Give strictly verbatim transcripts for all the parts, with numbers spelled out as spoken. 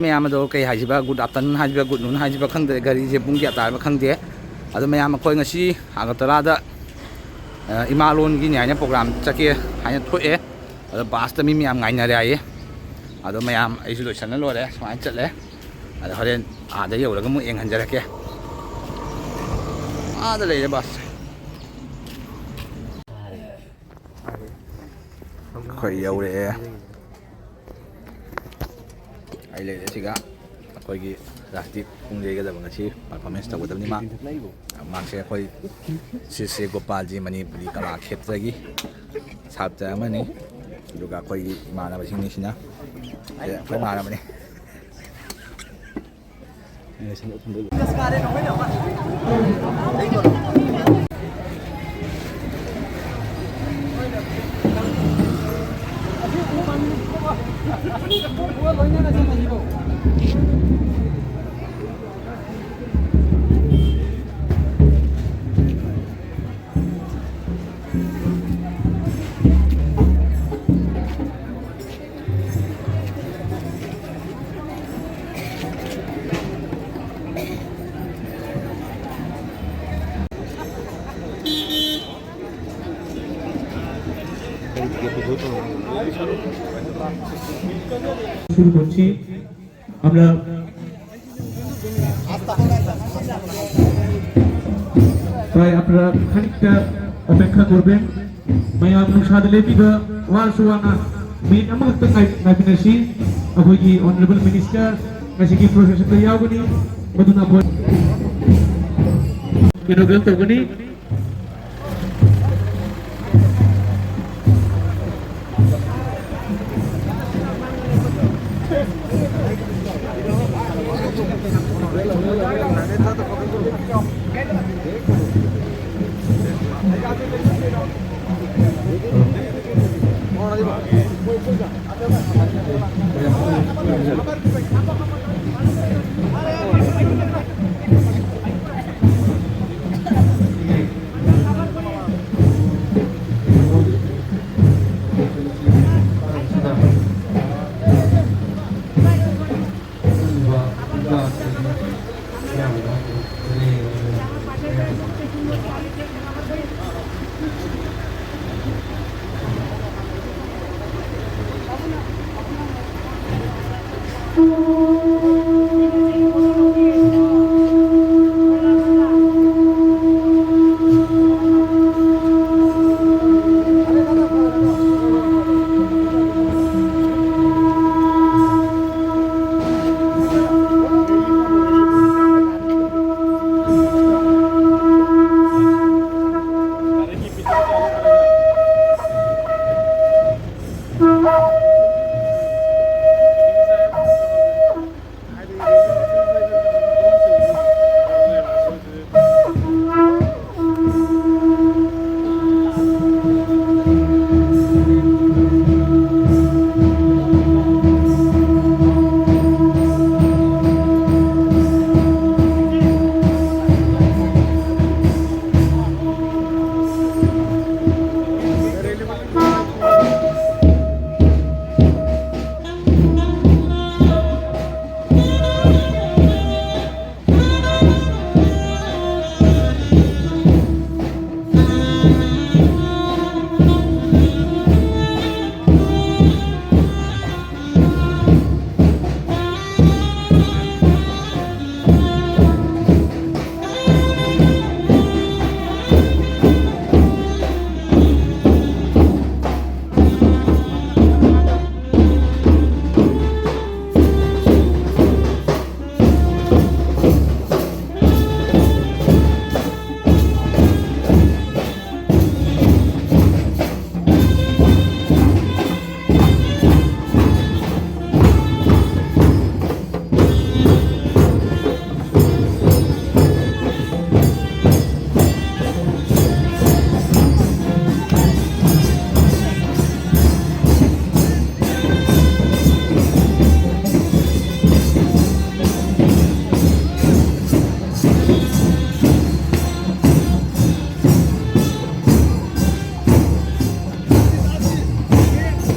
ꯃꯌꯥꯝ ꯑꯗꯣ ꯀꯩ ꯍꯥꯏꯁꯤꯕ, good afternoon ꯍꯥꯏꯁꯤꯕ, good noon ꯍꯥꯏꯁꯤꯕ ꯈꯪꯗ꯭ꯔꯦ, ꯒꯥꯔꯤꯁꯦ ꯄꯨꯡ ꯀꯌꯥ ꯇꯥꯔꯕ ꯈꯪꯗꯦ꯫ ꯑꯗꯣ ꯃꯌꯥꯝ ꯑꯩꯈꯣꯏ ꯉꯁꯤ ꯑꯒꯔꯇꯂꯥꯗ, ꯑ, ꯏꯃꯥ ꯂꯣꯟꯒꯤꯅꯤ ꯍꯥꯏꯅ ꯄ꯭ꯔꯣꯒ꯭ꯔꯥꯝ ꯆꯠꯀꯦ ꯍꯥꯏꯅ ꯊꯣꯛꯑꯦ꯫ ꯑꯗꯣ ꯕꯁꯇ ꯃꯤ ꯃꯌꯥꯝ ꯉꯥꯏꯅꯔꯦ ꯍꯥꯏꯌꯦ꯫ ꯑꯗꯣ ꯃꯌꯥꯝ ꯑꯩꯁꯨ ꯂꯣꯏꯁꯤꯟꯅ ꯂꯣꯏꯔꯦ, ꯁꯨꯃꯥꯏꯅ ꯆꯠꯂꯦ꯫ ꯑꯗꯣ ꯍꯣꯔꯦꯟ ꯑꯥꯗ ꯌꯧꯔꯒ ꯑꯃꯨꯛ ꯌꯦꯡꯍꯟꯖꯔꯛꯀꯦ꯫ ꯑꯥꯗ ꯂꯩꯔꯦ ꯕꯁ꯫ ꯑꯩꯈꯣꯏ ꯌꯧꯔꯛꯑꯦ꯫ ꯑꯩ ꯂꯩꯔꯦ ꯁꯤꯒ꯫ ꯑꯩꯈꯣꯏꯒꯤ ꯔꯥꯖꯗꯤꯞ ꯄꯨꯡ ꯌꯩꯒꯗꯕ ꯉꯁꯤ performance ꯇꯧꯒꯗꯕꯅꯤ ꯃꯥ꯫ ꯃꯍꯥꯛꯁꯦ ꯑꯩꯈꯣꯏ ꯁ꯭ꯔꯤ ꯁ꯭ꯔꯤ ꯒꯣꯄꯥꯜꯖꯤ ꯃꯅꯤꯄꯨꯔꯤ ꯀꯂꯥ ꯈꯦꯇ꯭ꯔꯒꯤ ꯁꯥꯇ꯭ꯔ ꯑꯃꯅꯤ꯫ ꯑꯗꯨꯒ ꯑꯩꯈꯣꯏꯒꯤ ꯏꯃꯥꯟꯅꯕꯁꯤꯡꯅꯤꯁꯤꯅ ꯁꯦ ꯑꯩꯈꯣꯏ ꯏꯃꯥꯟꯅꯕꯅꯤ꯫ শুরু করছি। আমরা প্রায় আপনারা খানিকটা অপেক্ষা করবেন। ꯃꯌꯥꯝ ꯅꯨꯡꯁꯥꯗ ꯂꯦꯞꯄꯤꯕ ꯋꯥꯔꯁꯨ ꯋꯥꯅ ꯃꯤꯅꯤꯠ ꯑꯃꯈꯛꯇ ꯉꯥꯏ-, ꯉꯥꯏꯃꯤꯟꯅꯁꯤ꯫ ꯑꯩꯈꯣꯏꯒꯤ Honourable Minister ꯉꯁꯤꯒꯤ processionꯗ ꯌꯥꯎꯒꯅꯤ꯫ ꯃꯗꯨꯅ ꯑꯩꯈꯣꯏ inaugural ꯇꯧꯒꯅꯤ꯫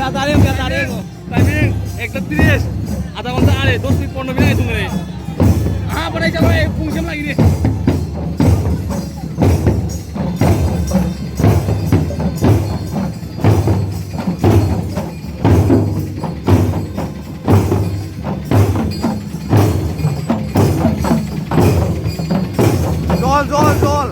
Kaya tayo, kaya tayo. Timing, একটা ত্রিশ। আধা ঘন্টা আরে, দশ মিনিট, পনেরো মিনিট আগে তুমি। ꯆꯠꯂꯣꯍꯦ, ꯄꯨꯡ ꯁꯦꯝ ꯂꯥꯛꯏꯅꯦ꯫ ꯆꯣꯜ, ꯆꯣꯜ, ꯆꯣꯜ꯫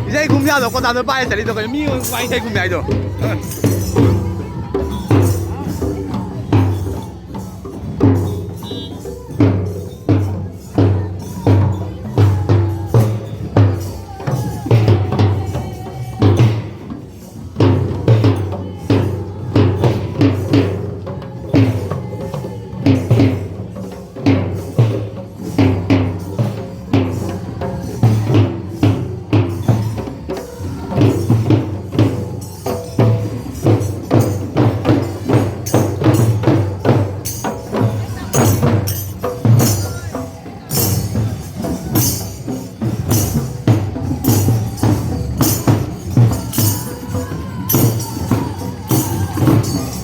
ꯏꯁꯩ ꯈꯨꯝ ꯌꯥꯗ꯭ꯔꯣ? ꯀꯣꯟꯇꯥꯗ ꯄꯥꯏꯔ ꯆꯠꯂꯤꯗꯣ ꯀꯩꯅꯣ? ꯃꯤ ꯋꯥ ꯏꯁꯩ ꯈꯨꯝ ꯌꯥꯏꯗꯣ꯫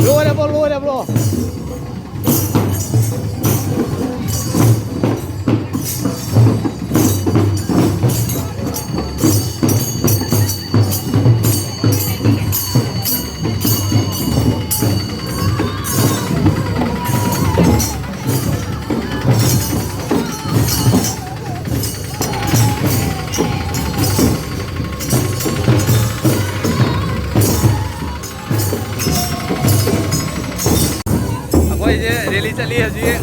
ꯂꯣꯏꯔꯕꯣ, ꯂꯣꯏꯔꯕ꯭ꯔꯣ? ꯑꯩꯈꯣꯏꯁꯦ ꯔꯦꯂꯤ ꯆꯠꯂꯤ ꯍꯧꯖꯤꯛ꯫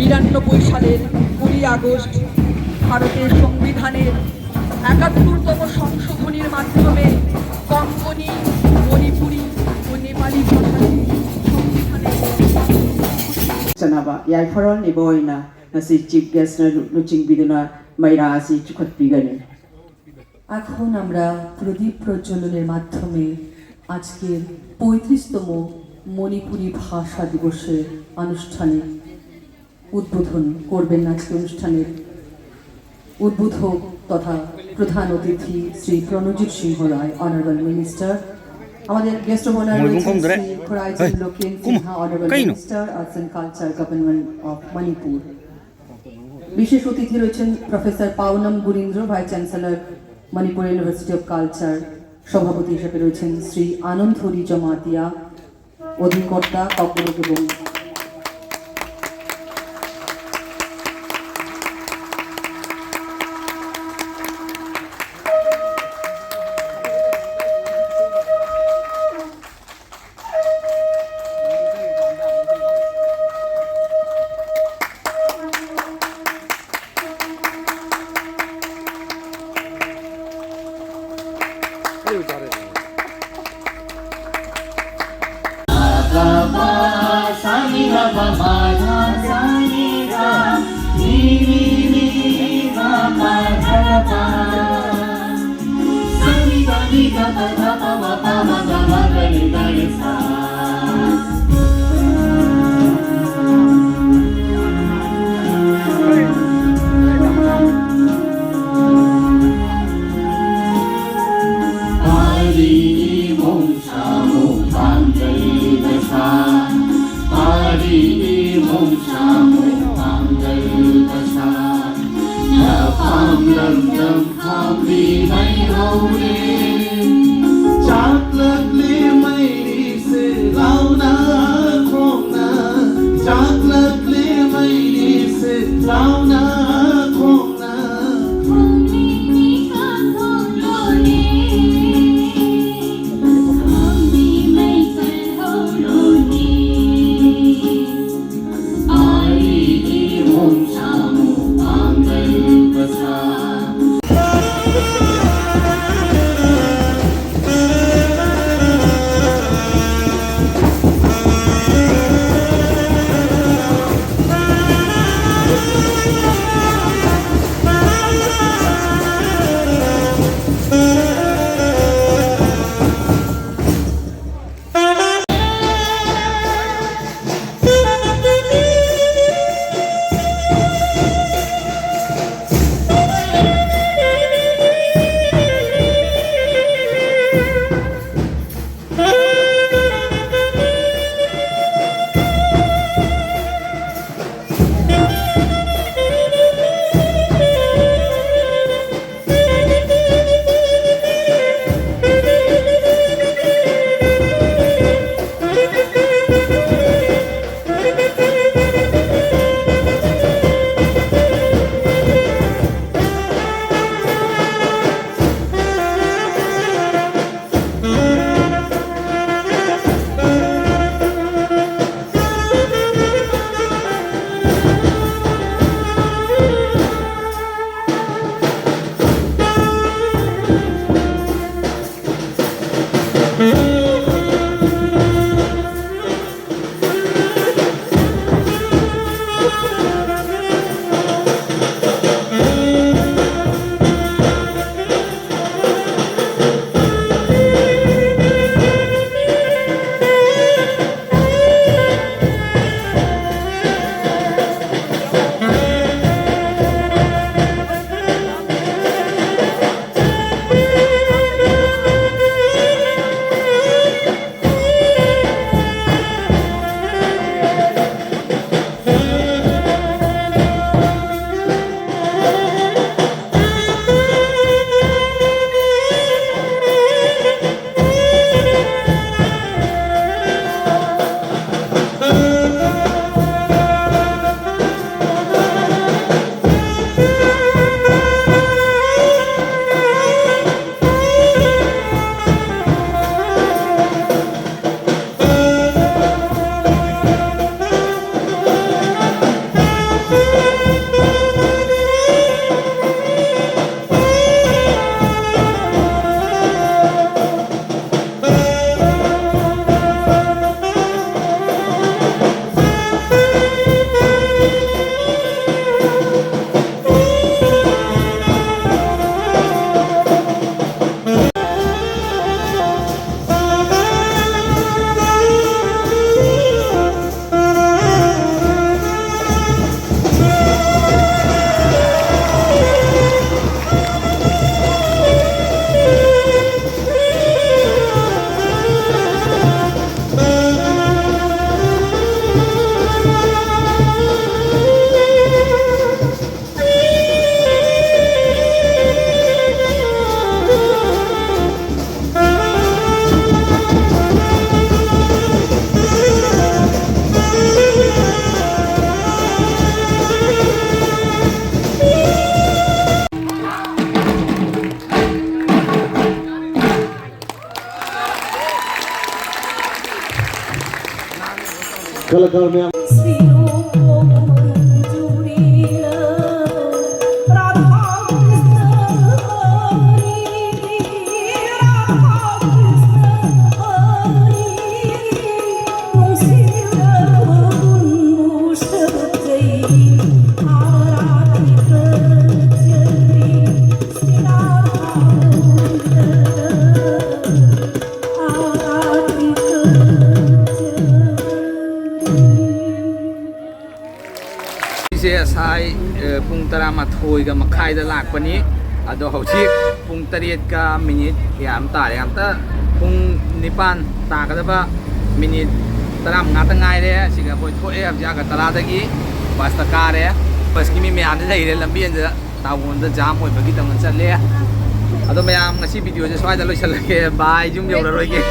নিরানব্বই সালের কুড়ি আগস্ট ভারতের সংবিধানের একাত্তরতম সংশোধনীর মাধ্যমে কঙ্কনি, মণিপুরী ও নেপালি ভাষাকে সংবিধানে ꯆꯅꯕ ꯌꯥꯏꯐꯔꯣꯟ ꯅꯤꯕ ꯑꯣꯏꯅ ꯉꯁꯤ ꯆꯤꯐ ꯒꯦꯁꯅ ꯂꯨ-, ꯂꯨꯆꯤꯡꯕꯤꯗꯨꯅ ꯃꯩꯔꯥ ꯑꯁꯤ ꯆꯨꯈꯠꯄꯤꯒꯅꯤ꯫ এখন আমরা প্রদীপ প্রজ্বলনের মাধ্যমে আজকের পঁয়ত্রিশতম মণিপুরী ভাষা দিবসের আনুষ্ঠানিক উদ্বোধন করবেন। আজকে অনুষ্ঠানের উদ্বোধক তথা প্রধান অতিথি শ্রী প্রণজিৎ সিংহ রায়, অনারেবল মিনিস্টার। আমাদের গেস্ট অফ অনার রয়েছেন Shri Khoraijon Loken Sinha, honourable minister arts and culture, government of Manipur. বিশেষ অতিথি রয়েছেন professor Paonam Gunindra, vice chancellor, Manipur university of culture. সভাপতি হিসেবে রয়েছেন শ্রী আনন্দহরি জমাতিয়া, অধিকর্তা, কর্মরত এবং कलाकार मैम। ꯑꯩꯁꯦ ꯉꯁꯥꯏ, ꯑ, ꯄꯨꯡ ꯇꯔꯥꯃꯥꯊꯣꯏꯒ ꯃꯈꯥꯏꯗ ꯂꯥꯛꯄꯅꯤ꯫ ꯑꯗꯣ ꯍꯧꯖꯤꯛ ꯄꯨꯡ ꯇꯔꯦꯠꯀ ꯃꯤꯅꯤꯠ ꯀꯌꯥ ꯑꯃ ꯇꯥꯔꯦ꯫ ꯑꯝꯇ ꯄꯨꯡ ꯅꯤꯄꯥꯟ ꯇꯥꯒꯗꯕ ꯃꯤꯅꯤꯠ ꯇꯔꯥꯃꯉꯥꯇ ꯉꯥꯏꯔꯦ꯫ ꯑꯁꯤꯒ ꯑꯩꯈꯣꯏ ꯊꯣꯛꯑꯦ ꯍꯧꯖꯤꯛ ꯑꯒꯔꯇꯂꯥꯗꯒꯤ꯫ ꯕꯁꯇ ꯀꯥꯔꯦ꯫ ꯕꯁꯀꯤ ꯃꯤ ꯃꯌꯥꯝꯁꯦ ꯂꯩꯔꯦ ꯂꯝꯕꯦꯟꯁꯤꯗ꯫ ꯇꯥꯎꯟꯗ ꯖꯥꯝ ꯑꯣꯏꯕꯒꯤꯗꯃꯛ ꯆꯠꯂꯦ꯫ ꯑꯗꯣ ꯃꯌꯥꯝ, ꯉꯁꯤ ꯚꯤꯗꯤꯑꯣꯁꯦ ꯁ꯭ꯋꯥꯏꯗ ꯂꯣꯏꯁꯤꯜꯂꯒꯦ꯫ ꯕꯥꯏ, ꯌꯨꯝ ꯌꯧꯔꯔꯣꯏꯒꯦ꯫